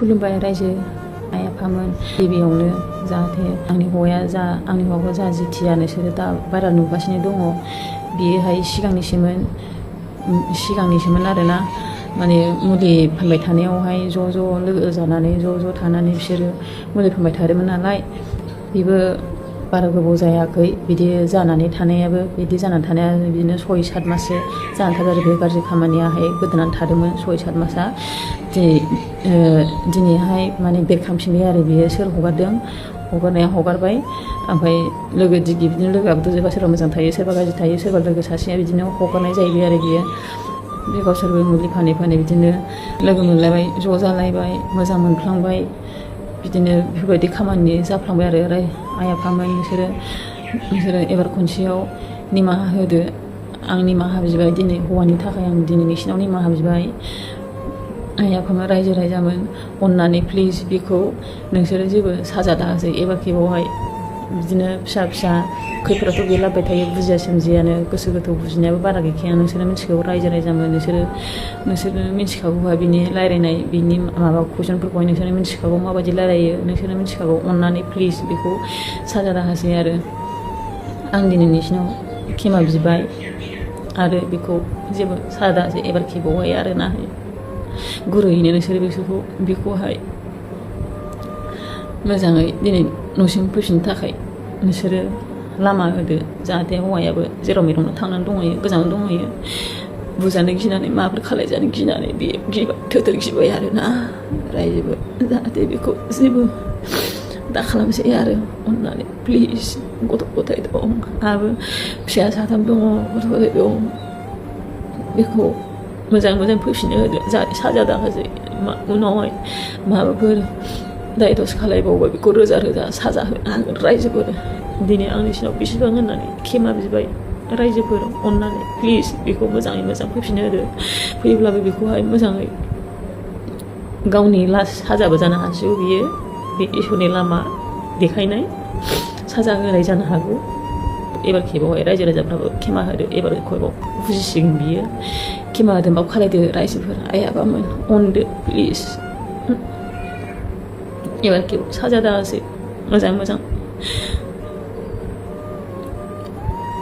खुलुमबाय रायजो आइ आफामोन गिबियावनो जाहाथे आंनि हौवाखौ जा जिथिया नोंसोरो दा बारा नुगासिनो दङ बियोहाय सिगांनिसोमोन आरोना माने मुलि फानबाय थानायावहाय ज' लोगो जानानै ज' थानानै बिसोरो मुलि फानबाय थादोंमोन नालाय बेबो बारा गोबाव जायाखै बिदि जानानै थानाया बिदिनो 6-7 माससो जानानै थाबाय आरो बे गाज्रि खामानियाहाय गोदोनानै थादोंमोन 6-7 मासआ दिनैहाय माने बेरखांफिनबाय आरो बियो सोर हगारदों हगारनाया हगारबाय ओमफ्राय लोगो दिगि बिदिनो लोगोआबोथ' जोबा सोरबा मोजां थायो सोरबा गाज्रि थायो सोरबा लोगो सासेया बिदिनो हगारनाय जाहैबाय आरो बियो बे गावसोरबो मुलि फानै बिदिनो लोगो मोनलायबाय ज' जालायबाय मोजां मोनफ्लांबाय बिदिनो बेफोरबायदि खामानि जाफ्लांबाय आरो आइ आफामोन नोंसोरो एबार खनसेयाव निमाहा होदो आं निमाहा बिबाय दिनै हौवानि थाखाय आं दिनै नोंसिनाव निमाहा बिबाय आइ आफामोन रायजो राजामोन अननानै प्लिज बेखौ नोंसोरो जेबो साजा दाहोसै एबार खेबावहाय बिदिनो फिसा खैफोदाथ' गैलाबाय थायो बुजिया सोमजियानो गोसो गोथौ बुजिनायाबो बारा गैखाया नोंसोरो मिथिखागौ रायजो राजामोन नोंसोरो मिथिखागौहाय बिनि रायलायनाय बिनि माबा कुइसनफोरखौहाय नोंसोरो मिथिखागौ माबायदि रायलायो नोंसोरो मिथिखागौ अननानै प्लिज बेखौ साजा दाहोसै आरो आं दिनै नोंसिनाव खेमा बिबाय आरो बेखौ जेबो साजा दाहोसै एबार खेबावहाय आरोना गुरैयैनो नोंसोरो बेखौहाय मोजाङै दिनै न'सिम फैफिननो थाखाय नोंसोरो लामा होदो जाहाथे हौवायाबो जेराव मेरावनो थांनानै दंहैयो गोजानाव दंहैयो बुजानो गिनानै माबोरै खालायजानो गिनानै बेयो थोथोर गिबाय आरोना रायजोबो जाहाथे बेखौ जेबो दा खालामसै आरो अननानै प्लिज गथ' गथाय दं आंहाबो फिसाया 3 दङ गथ' गथाय दं बेखौ मोजां फैफिननो होदो जाहाथे साजा दाहोसै उनावहाय माबाफोर दाय दस खालायबावबा बेखौ रोजा साजा होनो हागोन रायजोफोर दिनै आं नोंसिनाव बेसेबां होननानै खेमा बिबाय रायजोफोर अननानै प्लिज बेखौ मोजाङै मोजां फैफिननो होदो फैयोब्लाबो बेखौहाय मोजाङै गावनि लास्ट साजाबो जानो हासिगौ बियो बे इसोरनि लामा देखायनाय साजा होनाय जानो हागौ एबार खेबावहाय रायजो राजाफ्राबो खेमा होदो एबार खेबाव बुजिसिगोन बियो खेमा होदो बाव खालायदो रायजोफोर आइ आफामोन अनदो प्लिज एबार खेबाव साजा दाहोसै मोजां